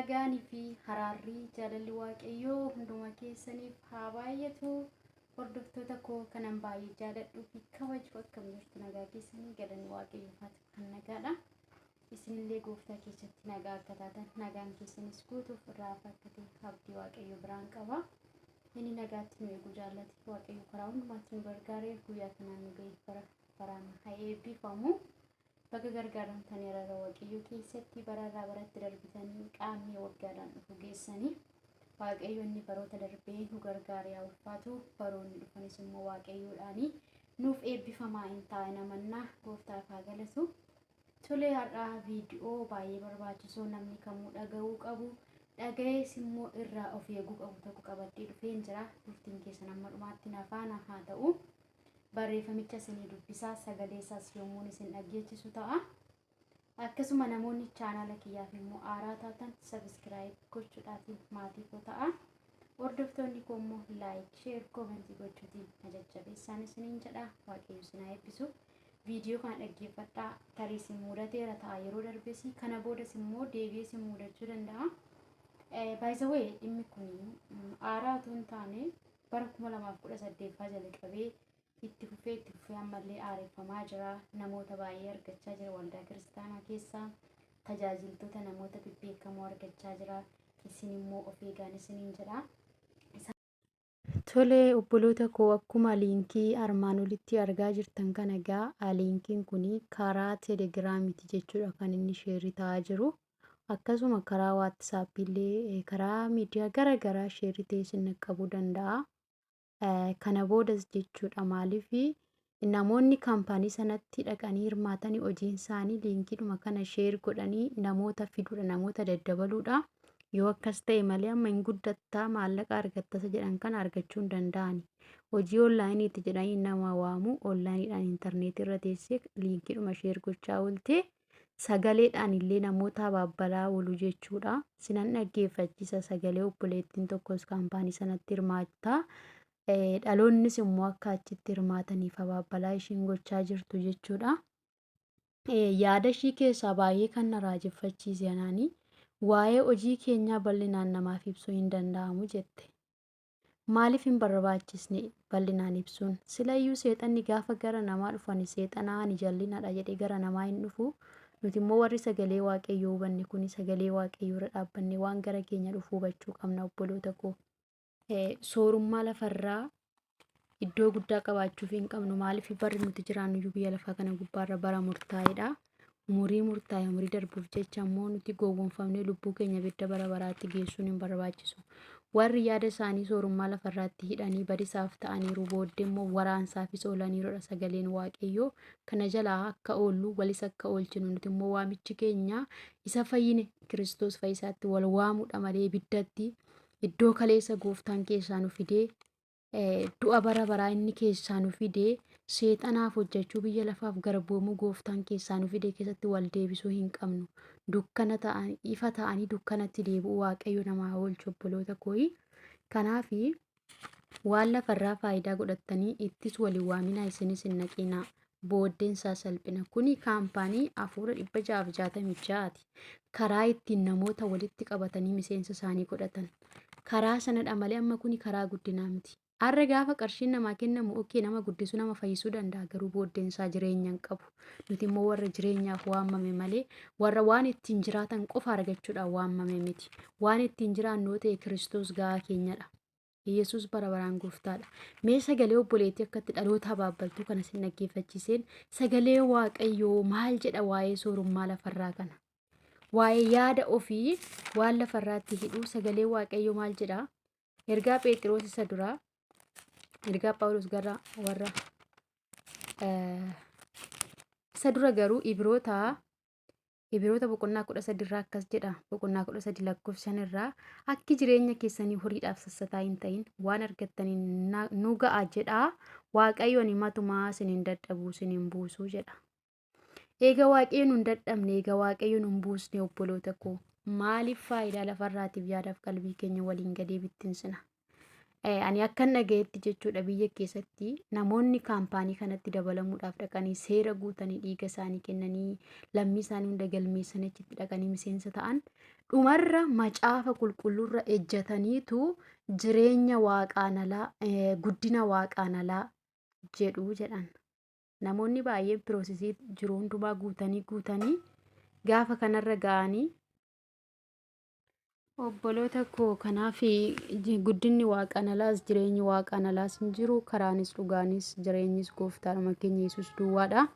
Nagaanii fi haraarri jaalalli Waaqayyoo hunduma keessaniif haa baay'atu. Hordoftoota koo kanan baay'ee jaaladhuu fi kabaju, akkam jirtu? Nagaa keessanii? Galanni Waaqayyoof haa ta'u, kan nagaadha. Isinillee gooftaa keessatti nagaa akka taatan, nagaan keessanis guutuuf irraa akka ta'e abdii Waaqayyo biraan qaba. Inni nagaatti nu eeguu jaallate Waaqayyo karaa hundumaatti nu gargaaree guyyaa kanaan nu ga'e bara baraan haa eebbifamu. Baga gargaaramtanii araara Waaqayyoo keessatti bararraa baratti darbitanii qaamni waggaadhaan dhufu geessanii. Waaqayyo inni baroota darbee nu gargaaree haa ulfaatu. Baroonni dhufanis immoo Waaqayyoodhaanii nuuf eebbifamaa hin taa'in amannaa, gooftaaf haa galatu. Tolee, har'aa viidiyoo baay'ee barbaachisoo namni kamuu dhaga'uu qabu, dhaga'ees immoo irraa of eeguu qabu tokko qabadhee dhufeen jira. Turtiin keessan amma dhumaatti na faana haa ta'u. Barreeffamicha isinii dubbisaa, sagalee isaas yommuun isin dhaggeessisu ta'a. Akkasuma namoonni chaanaala kiyyaaf immoo haaraa taatan subscribe gochuudhaatiin maatii koo ta'a. Hordoftoonni koo immoo like, share, comment gochuutiin na jajjabeessaan isiniin jedha. Waaqayyo isin haa eebbisu. Viidiyoo kana dhaggeeffadhaa. Tarii isin mudateera ta'a yeroo darbes, kana boodas immoo deebi'ee isin mudachuu danda'a. By the way, dhimmi kun haaraa otoo hin taane bara 2018 faa jalqabee itti fufee itti fufee ammallee aareffamaa jira. Namoota baay'ee argachaa jira. Waldaa kiristaanaa keessaa tajaajiltoota, namoota bebbeekamoo argachaa jira. Isin immoo of eegaan isiniin jedha. Tole obboloota koo, akkuma liinkii armaan olitti argaa jirtan kana egaa, liinkiin kun karaa telegiraamiiti jechuudha kan inni share ta'aa jiru. Akkasuma karaa WhatsAppii illee, karaa miidiyaa gara garaa share ta'ee isin qaqqabuu danda'a. Kana boodas jechuudha, maaliif namoonni kaampaanii sanatti dhaqanii hirmaatanii hojiin isaanii liinkiidhuma kana share godhanii namoota fiduudha, namoota daddabaluudha. Yoo akkas ta'e malee amma hin guddattaa, maallaqa argattasa jedhan kana argachuu hin danda'ani. Hojii onlaayiniitti jedhanii nama waamu. Onlaayiniidhaan intarneetii irra teessee liinkiidhuma share gochaa oolte, sagaleedhaan illee namoota abaabbalaa oolu jechuudha. Sinan dhaggeeffachiisa sagalee obboleettiin tokkos kaampaanii sanatti hirmaattaa. Dhaloonnis immoo akka achitti hirmaataniif abaabbalaa ishiin gochaa jirtu jechuudha. Yaada ishii keessaa baay'ee kan na raajeffachiise anaanii, "Waa'ee hojii keenyaa bal'inaan namaaf ibsuu hin danda'amu" jette. Maaliif hin barbaachisne bal'inaan ibsuun? Silayyuu seexanni gaafa gara namaa dhufan seexanaa ani jallinadha jedhee gara namaa hin dhufu. Nuti immoo warri sagalee Waaqayyoo hubanne kuni sagalee Waaqayyoo irra dhaabbanne waan gara keenya dhufu hubachuu qabna, obboloota koo. Soorummaa lafarraa iddoo guddaa qabaachuuf hin qabnu. Maaliif? Barri nuti jiraannu iyyuu biyya lafaa kana gubbaarra bara murtaa'edha. Umurii murtaa'e, umurii darbuuf jecha immoo nuti gowwoomfamnee lubbuu keenya ibidda bara baraatti geessuun hin barbaachisu. Warri yaada isaanii soorummaa lafarraatti hidhanii badisaaf ta'aniiru, booddee immoo waraansaafis oolaniirudha sagaleen Waaqayyoo. Kana jalaa akka oollu, walis akka oolchinu, nuti immoo waamichi keenya isa fayyine Kiristoos fayyisaatti wal waamuudha malee ibiddatti, iddoo kaleessa gooftaan keessaa nu fidee, du'a bara baraa inni keessaa nu fidee, seexanaaf hojjechuu, biyya lafaaf garboomuu gooftaan keessaa nu fide keessatti wal deebisuu hin qabnu. Dukkana ta'an ifa ta'anii dukkanatti deebi'uu Waaqayyo namaa oolchu, obboloota kooyi. Kanaafi waan lafarraa faayidaa godhattanii ittis waliin waaminaa, isinis hin naqinaa. Booddeen isaa salphina. Kuni kaampaanii hafuura 666ti. Karaa ittiin namoota walitti qabatanii miseensa isaanii godhatan. Karaa sanadha malee amma kuni karaa guddinaa miti. Har'a gaafa qarshiin namaa kennamu, okay, nama guddisuu, nama fayyisuu danda'a, garuu booddeen isaa jireenya hin qabu. Nuti immoo warra jireenyaaf waamame malee warra waan ittiin jiraatan qofa argachuudhaan waamame miti. Waan ittiin jiraannu yoo ta'e Kiristoos ga'aa keenyadha. Yesuus bara baraan gooftaadha. Mee sagalee obboleettii akkatti dhaloota abaabbaltuu kana sin dhaggeeffachiiseen, sagalee Waaqayyoo maal jedha waa'ee soorummaa lafarraa kana? Waa'ee yaada ofii waan lafarraatti hidhuu sagalee Waaqayyoo maal jedha? Ergaa Pheexiroos isa duraa, ergaa Phaawulos gara warra isa dura garuu Ibiroota boqonnaa 13 irraa akkas jedha. Boqonnaa 13 lakkoofsa 5 irraa, "Akki jireenya keessanii horiidhaaf sassataa hin ta'in. Waan argattaniin nu ga'a jedhaa. Waaqayyo ani matumaa isin hin dadhabuu, isin hin buusuu" jedha. Eega Waaqayyo nu hin dadhabne, eega Waaqayyo nu hin buusne, obboloota koo, maaliif faayidaa lafarraatiif yaadaaf qalbii keenya waliin gadee bittinsina? Ani akkan dhagayetti jechuudha, biyya keessatti namoonni kaampaanii kanatti dabalamuudhaaf dhaqanii seera guutanii, dhiiga isaanii kennanii, lammii isaanii hunda galmeessanii, achitti dhaqanii miseensa ta'an, dhumarra macaafa qulqulluurra ejjataniitu jireenya waaqaan alaa, guddina waaqaan alaa jedhu jedhan. Namoonni baay'een process jiru hundumaa guutanii guutanii gaafa kanarra ga'anii, obboloota koo, kanaaf guddinni waaqaan alaas jireenyi waaqaan alaas hin jiru. Karaanis dhugaanis jireenyis gooftaadhuma keenya Yesuus duwwaadha.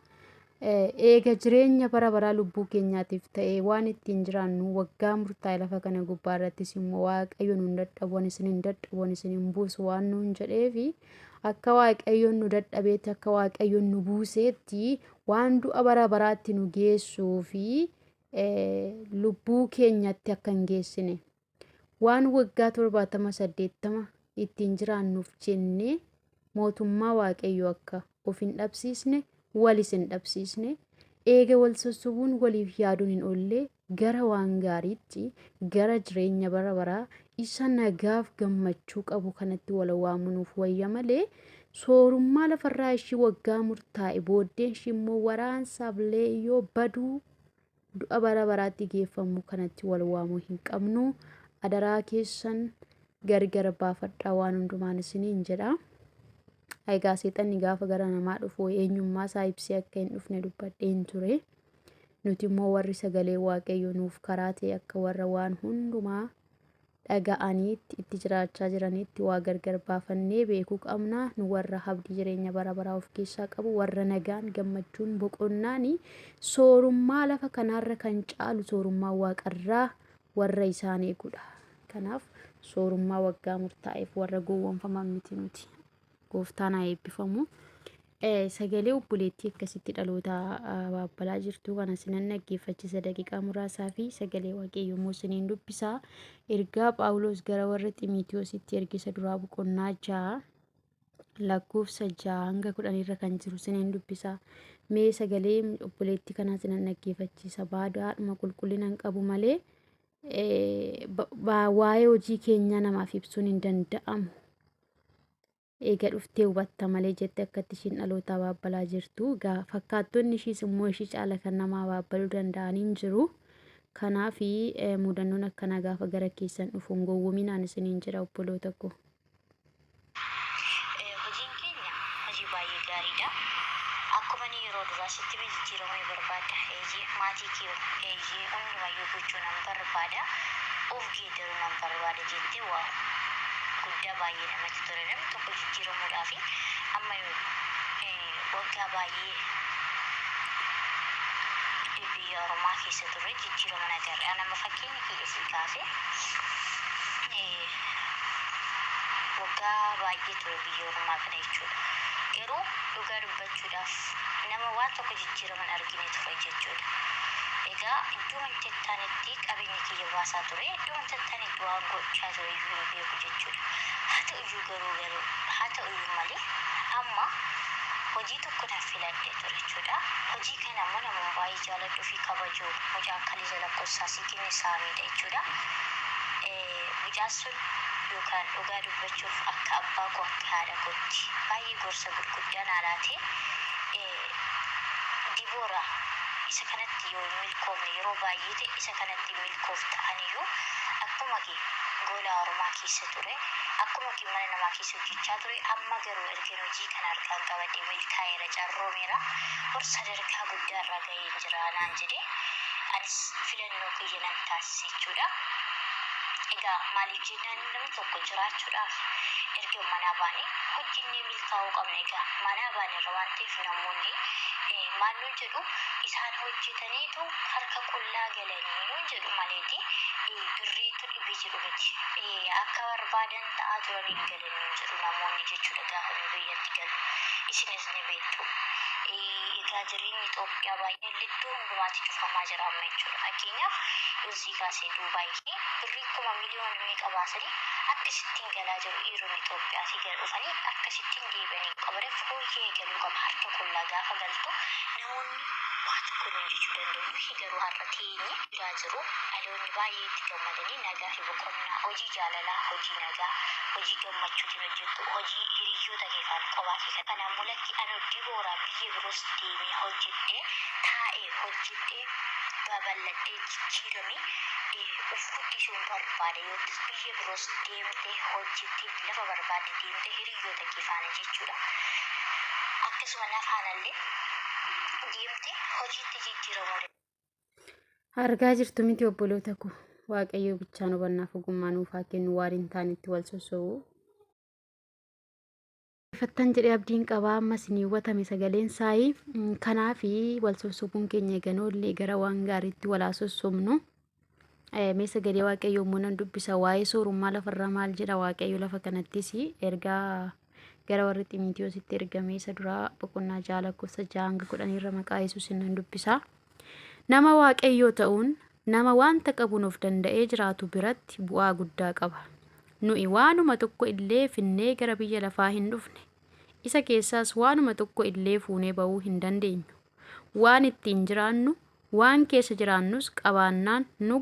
Eega jireenya bara baraa lubbuu keenyaatiif ta'e, waan ittiin jiraannu waggaa murtaa'e lafa kana gubbaa irrattis immoo Waaqayyo nu hin dadhabu, isin hin dadhabu, isin hin buusu waan nuun jedheefi, akka Waaqayyoon nu dadhabeetti, akka Waaqayyoon nu buuseetti, waan du'a bara baraatti nu geessuu fi lubbuu keenyatti akka hin geessine, waan waggaa 70 80 ittiin jiraannuuf jennee mootummaa Waaqayyoo akka of hin dhabsiisne, walis hin dhabsiisne, eega wal sossobuun waliif yaaduun hin oollee, gara waan gaariitti, gara jireenya bara baraa isa nagaaf gammachuu qabu kanatti wal waamunuuf wayya malee, soorummaa lafarraa ishii waggaa murtaa'e booddeen ishii immoo waraansaaf leeyyoo baduu du'a bara baraatti geeffamu kanatti wal waamuu hin qabnu. Adaraa keessan gargar baafadhaa waan hundumaan isiniin jedha. Egaa seexanni gaafa gara namaa dhufu eenyummaa isaa ibsee akka hin dhufne dubbadheen ture. Nuti immoo warri sagalee Waaqayyoo nuuf karaa ta'e, akka warra waan hundumaa dhaga'aniitti itti jiraachaa jiranitti waa gargar baafannee beekuu qabna. Nu warra abdii jireenya bara baraa of keessaa qabu, warra nagaan, gammachuun, boqonnaan soorummaa lafa kanaarra kan caalu soorummaa waaqarraa warra isaan eegudha. Kanaaf soorummaa waggaa murtaa'eef warra gowwoomfaman miti nuti. Gooftaan haa eebbifamu. Sagalee obboleettii akkasitti dhaloota baabbalaa jirtu kana sinan dhaggeeffachisa daqiiqaa muraasaa fi sagalee Waaqayyoo immoo isiniin dubbisaa. Ergaa Phaawulos gara warra Ximiitiyoositti ergisa duraa boqonnaa 6 lakkoofsa 6 hanga 10 irra kan jiru isiniin dubbisaa. Mee sagalee obboleettii kanaa sinan dhaggeeffachisa. Baadaadhuma qulqullina hin qabu malee waa'ee hojii keenyaa namaaf ibsuun hin danda'amu. Eega dhuftee hubatta malee jette akkatti ishiin dhaloota baabbalaa jirtu. Fakkaattonni ishiis immoo ishii caala kan nama baabbaluu danda'an hin jiru. Kanaaf mudannoon akkanaa gaafa gara keessan dhufu hin gowwoominaan isiniin jedha, obboloota koo. Hojiin keenya hojii baay'ee gaariidha. Akkuma inni yeroo duraa sitti hime, jijjiiramuu ni barbaadda. Eeyyee, maatii kee, eeyyee, hundumayyuu gochuu nan barbaada. Of geeddaruu nan barbaada jettee, waa guddaa baay'ee namatti tola. Namni tokko jijjiiramuudhaaf amma waggaa baay'ee biyya Oromaa keessa turre jijjiirama agarre. Ani amma fakkeenya kiyya sii kaase, waggaa baay'ee ture biyya Oromaa kana jechuudha. Garuu dhugaa dubbachuudhaaf nama waan tokko jijjiiraman argine ture jechuudha. Egaa iddoo wanti taanetti qabeenya kiyya baasaa ture, iddoo wanti taanetti waan gochaa ture iyyuu hin beeku jechuudha. Haa ta'uyyuu garuu haa ta'uyyuu malee amma hojii tokko naaf filadhee ture jechuudha. Hojii kana immoo namoonni baay'ee jaalladhuu fi kabaju, mucaan kaleessa lakkoofsaa sii kenne saamiidha jechuudha. Mucaan sun yookaan dhugaa dubbachuuf akka abbaa koo, akka haadha kootti baay'ee gorsa gurguddaa naa laate. Diboora, isa kanatti yoo hin milkoofne, yeroo baay'ee ta'e isa kanatti milkoofta, aniyyuu akkuma kee gola ormaa keessa ture, akkuma kee mana namaa keessa hojjechaa ture, amma garuu ergan hojii kana harkaan qabadhe milkaa'eera, carroomeera, hor sadarkaa guddaa irra ga'een jira naan jedhe. Anis filannoo kiyya nan taasise jechuudha. Egaa maaliif jennaan, namni tokko jiraachuudhaaf erga manaa baane hojjennee milkaa'uu qabna. Egaa manaa baane irra waan ta'eef namoonni maal nuun jedhu, isaan hojjetaniitu harka qullaa galanii nuun jedhu maleeti birriitu dhibii jedhu miti. Akka barbaadan ta'aa turan hin galan nuun jedhu namoonni jechuudha gaafa nu biyyatti galu. Isinis ni beektu. Egaa jireenyi Itoophiyaa baay'een iddoo hundumaatti cufamaa jira amma jechuudha. Fakkeenyaaf yoo sii kaasee, Duubaayii birrii 1,000,000 meeqa baasanii akkasittiin galaa jiru. Dhiironni Itoophiyaatii gara dhufanii akkasittiin deebi'anii qabare fooyyee galuu qaba. Harka qullaa gaafa galtu namoonni waa tokko Tokko nuun jechuu danda'u. Nuyi garuu har'a teenye jiraa jiru dhaloonni baay'ee itti gammadanii nagaa fi boqonnaa hojii jaalalaa, hojii nagaa, hojii gammachuutiin hojjettu, hojii hiriyyoota kee faana qobaa kee kan ammoo lakki ani dibooraa biyya biroos deemee hojjedhee taa'ee hojjedhee babal'adhee jijjiiramee of guddisuun barbaada yookiis biyya biroos deemtee hojjettee lafa barbaadde deemtee hiriyyoota kee faana jechuudha. Akkasuma nafaanallee deemtee hojiitti jijjiiramuu Argaa jirtu miti obboloota ko. Waaqayyo bichaan hubannaaf ogummaa nuuf haa kennu waan hin taanetti wal sosso'u. Fattan jedhee abdiin qabaa ammas ni hubatame sagaleen saayii. Kanaafi wal sossobuun keenya eeganoollee gara waan gaariitti walaa sossobnu. Mee sagalee Waaqayyoo immoo nan dubbisa. Waa'ee soorummaa lafarraa maal jedha Waaqayyo lafa kanattis ergaa gara warri Ximiitiyoositti ergame isa duraa boqonnaa 6 lakkoofsa 6 hanga 10 irra maqaa Yesuusin nan dubbisa. Nama Waaqayyoo ta'uun nama wanta qabuun of danda'ee jiraatu biratti bu'aa guddaa qaba. Nuyi waanuma tokko illee finnee gara biyya lafaa hin dhufne. Isa keessaas waanuma tokko illee fuunee ba'uu hin dandeenyu. Waan ittiin jiraannu, waan keessa jiraannus qabaannaan nu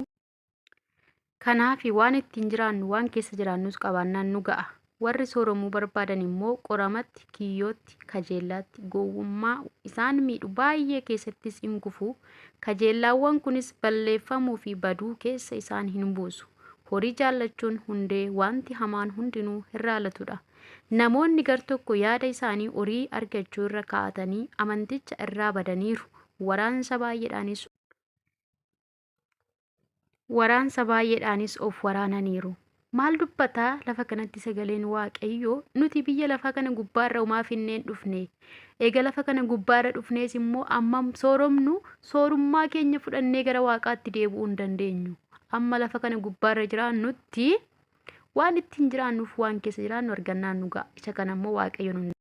Kanaafi waan ittiin jiraannu, waan keessa jiraannus qabaannaan nu ga'a. Warri sooromuu barbaadan immoo qoramatti, kiyyootti, kajeellaatti, gowwummaa isaan miidhu baay'ee keessattis in kufu, kajeellaawwan kunis balleeffamuu fi baduu keessa isaan hin buusu. Horii jaallachuun hundee wanti hamaan hundinuu irraa latudha. Namoonni gar tokko yaada isaanii horii argachuu irra kaa'atanii amanticha irraa badaniiru. Waraansa baay'eedhaanis waraansa baay'eedhaanis of waraananiiru. Maal dubbataa lafa kanatti sagaleen Waaqayyoo? Nuti biyya lafaa kana gubbaarra homaa finneen dhufne. Eega lafa kana gubbaarra dhufnees immoo ammam sooromnu soorummaa keenya fudhannee gara Waaqaatti deebi'uu hin dandeenyu. Amma lafa kana gubbaarra jiraannutti waan ittiin jiraannuuf waan keessa jiraannu argannaan nu ga'a. Isa kana immoo Waaqayyo nu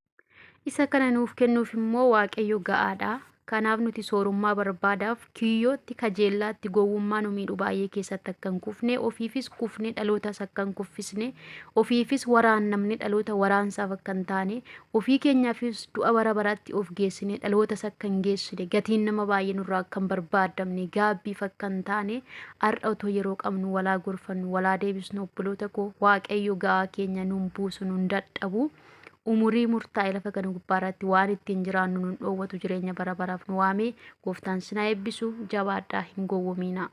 Isa kana nuuf kennuuf immoo Waaqayyo ga'aadha. Kanaaf nuti soorummaa barbaadaaf kiyyootti, kajeellaatti, gowwummaa nu miidhu baay'ee keessatti akka hin kufne, ofiifis kufne dhalootas akka hin kuffisne, ofiifis waraannamne dhaloota waraansaaf akka hin taane, ofii keenyaafis du'a bara baraatti of geessine dhalootas akka hin geessine, gatiin nama baay'ee nurraa akka hin barbaadamne, gaabbiif akka hin taane, har'a otoo yeroo qabnu walaa gorfannu, walaa deebisnu obboloota koo. Waaqayyo ga'aa keenya nun buusu, nun dadhabu. Umurii murtaa'e lafa kana gubbaa irratti waan ittiin jiraannu nun dhoowwatu, jireenya bara baraaf nu waamee. Gooftaan sinaa eebbisu, jabaadhaa, hin gowwomiinaa.